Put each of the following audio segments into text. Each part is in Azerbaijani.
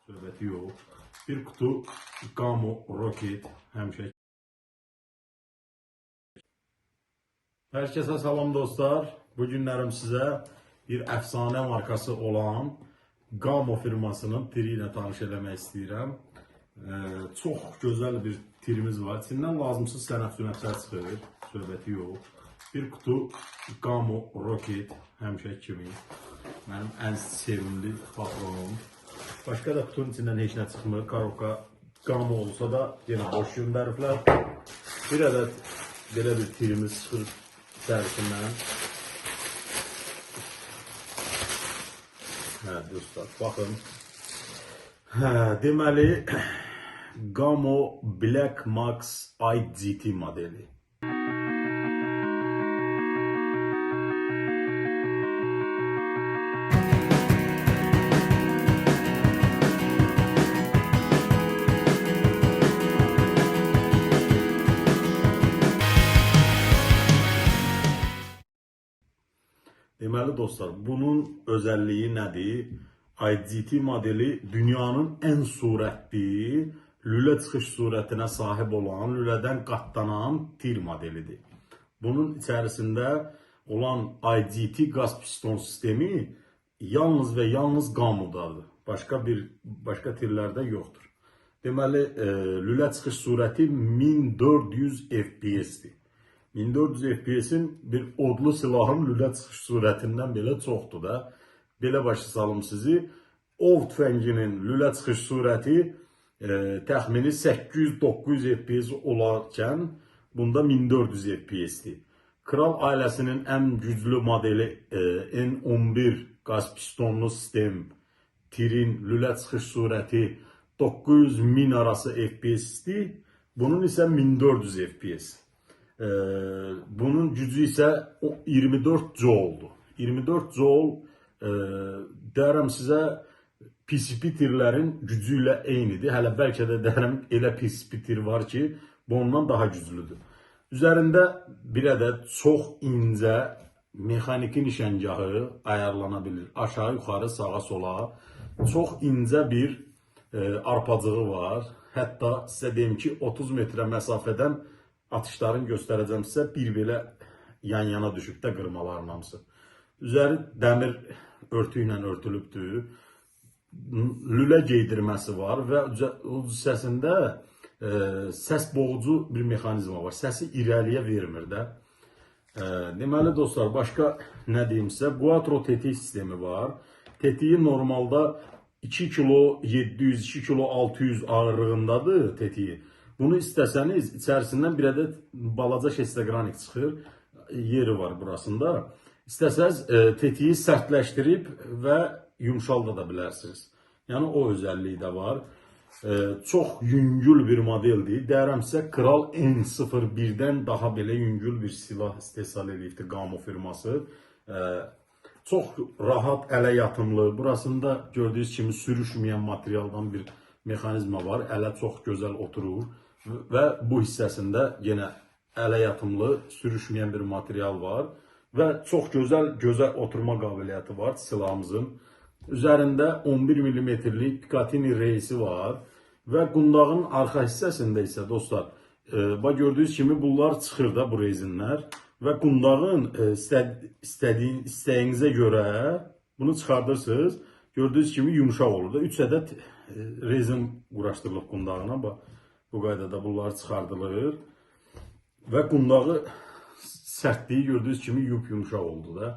Söhbəti yox. Bir qutu Gamo Roket həmişə. Herkese salam dostlar. Bu günlərim sizə bir əfsanə markası olan Gamo firmasının tiri ilə tanış eləmək istəyirəm. Çox gözəl bir tirimiz var. İçindən lazımsız sənət-sünətlər çıxır. Söhbəti yox. Bir qutu Gamo Roket həmişə kimi. Mənim ən sevimli patronum. Başqa da qutunun içindən heç nə çıxmır. Karobka Gamo olsa da yenə boş göndəriblər. Bir ədəd belə bir tirimiz çıxır içərisindən. Hə, dostlar, baxın. Hə, deməli, Gamo Black Max IGT modeli. Deməli dostlar, bunun özəlliyi nədir? IGT modeli dünyanın ən sürətli, lülə çıxış sürətinə sahib olan, lülədən qatlanan tir modelidir. Bunun içərisində olan IGT qaz piston sistemi yalnız və yalnız Gamo'dadır. Başqa tirlərdə yoxdur. Deməli, lülə çıxış sürəti 1400 FPS-dir. 1400 FPS-in bir odlu silahın lülə çıxış sürətindən belə çoxdur da. Belə başa salım sizi. Ov tüfənginin lülə çıxış sürəti təxmini 800-900 FPS olarkən bunda 1400 FPS-dir. Kral ailəsinin ən güclü modeli N11 qaz pistonlu sistem tirin lülə çıxış sürəti 900-1000 arası FPS-dir. Bunun isə 1400 FPS. Bunun gücü isə 24 Joule-dur. 24 Joule deyərəm sizə PCP tirlərin gücü ilə eynidir. Hələ bəlkə də deyərəm elə PCP tir var ki, bu ondan daha güclüdür. Üzərində bir ədəd çox incə mexaniki nişangahı ayarlana bilir. Aşağı, yuxarı, sağa, sola. Çox incə bir arpacığı var. Hətta sizə deyim ki, 30 metrə məsafədən atışların göstərəcəm sizə, bir belə yan-yana düşüb də qırmaların hamısı. Üzəri dəmir örtüyü ilə örtülübdür. Lülə geydirməsi var və uc hissəsində səs boğucu bir mexanizma var. Səsi irəliyə vermir də. Deməli dostlar, başqa nə deyim sizə? Quattro tetik sistemi var. Tetiği normalda 2 kilo 700, 2 kilo 600 ağırlığındadır tetiği. Bunu istəsəniz içərisindən bir ədəd balaca şestegranik çıxır. Yeri var burasında. İstəsəniz tetiği sərtləşdirib və yumşalda da bilərsiniz. Yəni o özəlliyi də var. Çox yüngül bir modeldir. Deyərəm sizə Kral N01-dən daha belə yüngül bir silah istehsal eləyibdir Gamo firması. Çox rahat, ələ yatımlı. Burasında gördüyünüz kimi sürüşməyən materialdan bir mexanizma var. Ələ çox gözəl oturur və bu hissəsində yenə ələ yatımlı, sürüşməyən bir material var və çox gözəl gözə oturma qabiliyyəti var silahımızın. Üzərində 11 millimetrlik Picatinny reysi var və qundağın arxa hissəsində isə dostlar, bax gördüyünüz kimi bunlar çıxır da bu rezinlər və qundağın istəyinizə görə bunu çıxardırsınız. Gördüyünüz kimi yumşaq olur da. 3 ədəd rezin quraşdırılıb qundağına. Bax, bu qaydada bunlar çıxardılır. Və qundağı sərtliyi gördüyünüz kimi yup-yumşaq oldu da.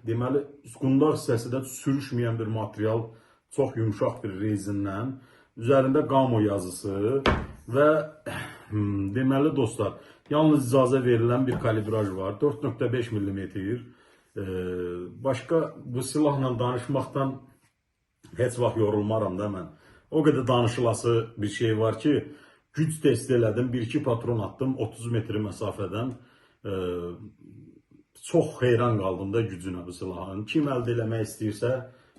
Deməli, qundaq hissəsi də sürüşməyən bir material, çox yumşaq bir rezindən. Üzərində Gamo yazısı və deməli dostlar, yalnız icazə verilən bir kalibraj var. 4.5 millimetr. Başqa bu silahla danışmaqdan heç vaxt yorulmaram da mən. O qədər danışılası bir şey var ki, güc testi elədim, 1-2 patron atdım 30 metr məsafədən. Çox heyran qaldım da gücünə bu silahın. Kim əldə eləmək istəyirsə,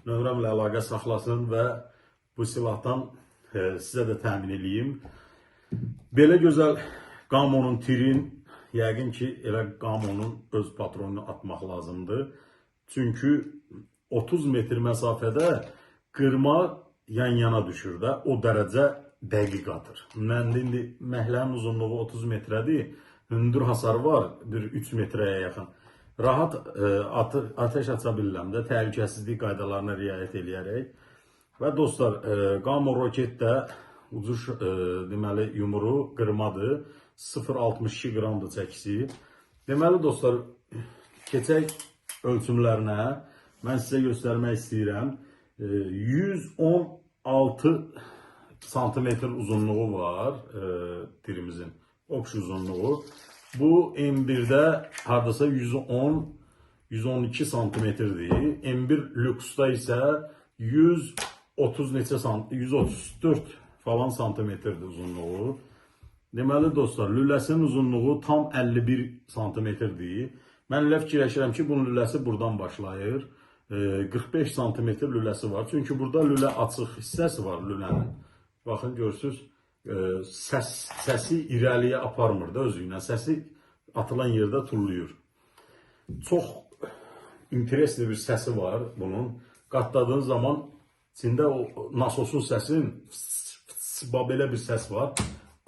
nömrəmlə əlaqə saxlasın və bu silahdan sizə də təmin eləyim. Belə gözəl Gamo'nun tirin, yəqin ki, elə Gamo'nun öz patronunu atmaq lazımdır. Çünki 30 metr məsafədə qırma yan-yana düşür də, o dərəcə dəqiq atır. Mən indi məhlənin uzunluğu 30 metrədir, hündür hasarı var, bir 3 metrəyə yaxın. Rahat atəş aça bilirəm də, təhlükəsizlik qaydalarına riayət eləyərək. Və dostlar, Gamo roket də ucuş deməli yumru qırmadır, 0,62 qramdır çəkisi. Deməli dostlar, keçək ölçümlərinə. Mən sizə göstərmək istəyirəm. 116 santimetr uzunluğu var tirimizin, opş uzunluğu. Bu M1-də hardasa 110-112 santimetrdir. M1 Lux'da isə 130 neçə 134 falan santimetrdir uzunluğu. Deməli dostlar, lüləsinin uzunluğu tam 51 santimetrdir. Mən elə fikirləşirəm ki, bunun lüləsi buradan başlayır. 45 santimetr lüləsi var. Çünki burada lülə açıq hissəsi var lülənin. Baxın, görürsünüz, səsi irəliyə aparmır da özü ilə. Səsi atılan yerdə tulluyur. Çox interesli bir səsi var bunun. Qatladığın zaman içində o nasosun səsinin belə bir səs var.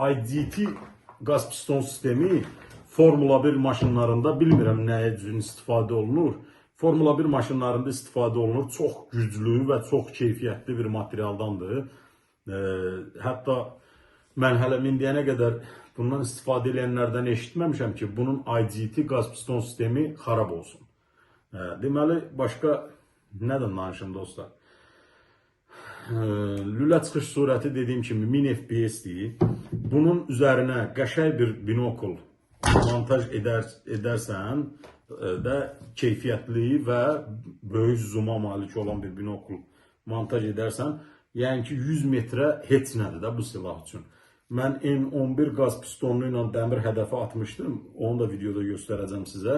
IGT qaz piston sistemi Formula 1 maşınlarında bilmirəm nəyə üçün istifadə olunur. Formula 1 maşınlarında istifadə olunur. Çox güclü və çox keyfiyyətli bir materialdandır. Hətta mən hələ indiyənə qədər bundan istifadə edənlərdən eşitməmişəm ki, bunun IGT qaz piston sistemi xarab olsun. Deməli, başqa nədən danışım dostlar? Lülə çıxış sürəti dediyim kimi 1000 FPS-dir. Bunun üzərinə qəşəng bir binokl montaj edərsən də keyfiyyətli və böyük zooma malik olan bir binokl montaj edərsən, yəni ki 100 metrə heç nədir də bu silah üçün. Mən N11 qaz pistonu ilə dəmir hədəfi atmışdım. Onu da videoda göstərəcəm sizə.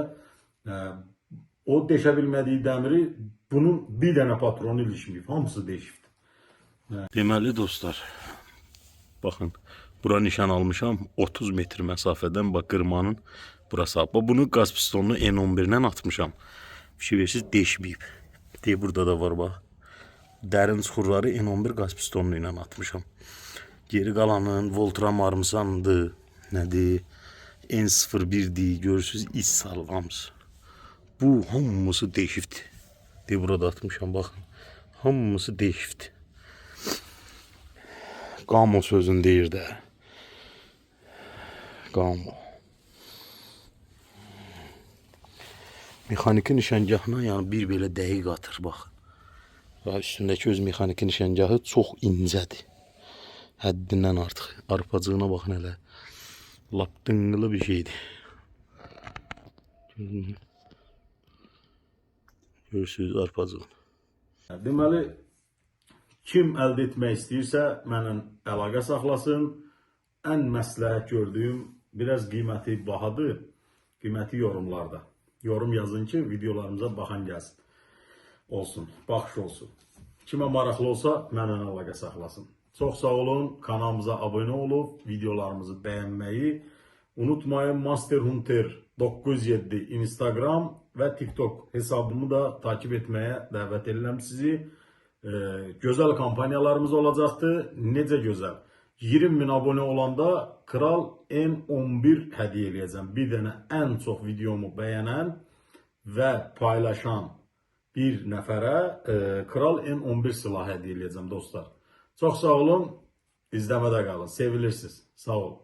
O deşə bilmədiyi dəmiri bunun bir dənə patronu ilişməyib. Hamısı deşibdir. Deməli dostlar, baxın, bura nişan almışam 30 metr məsafədən, bax qırmanın burası. Bax, bunu qaz pistonunu N11-dən atmışam. Fikir verirsiniz, deşməyib. Deyə burada da var bax. Dərin çuxurları N11 qaz pistonu ilə atmışam. Geri qalanın Voltram Armsandır, nədir? N01-dir, görürsünüz, iz salıb hamısı. Bu hamısı deşibdir. Deyə burada atmışam, baxın. Hamısı deşibdir. Gamo sözünü deyir də. Gamo. Mexaniki nişangahına yəni bir belə dəqiq atır, bax. Və üstündəki öz mexaniki nişangahı çox incədir. Həddindən artıq. Arpacığına baxın hələ. Lap dınqılı bir şeydir. Görürsünüz arpacığını. Deməli, kim əldə etmək istəyirsə mənimlə əlaqə saxlasın. Ən məsləhət gördüyüm biraz qiyməti bahadır. Qiyməti yorumlarda. Yorum yazın ki, videolarımıza baxan gəlsin. Olsun, baxış olsun. Kimə maraqlı olsa mənimlə əlaqə saxlasın. Çox sağ olun, kanalımıza abunə olub, videolarımızı bəyənməyi unutmayın. Master Hunter 907 Instagram və TikTok hesabımı da takip etməyə dəvət edirəm sizi. Gözəl kampaniyalarımız olacaqdır. Necə gözəl? 20.000 abunə olanda Kral N11 hədiyyə eləyəcəm. Bir dənə ən çox videomu bəyənən və paylaşan bir nəfərə Kral N11 silahı hədiyyə eləyəcəm dostlar. Çox sağ olun, izləmədə qalın, sevilirsiniz. Sağ olun.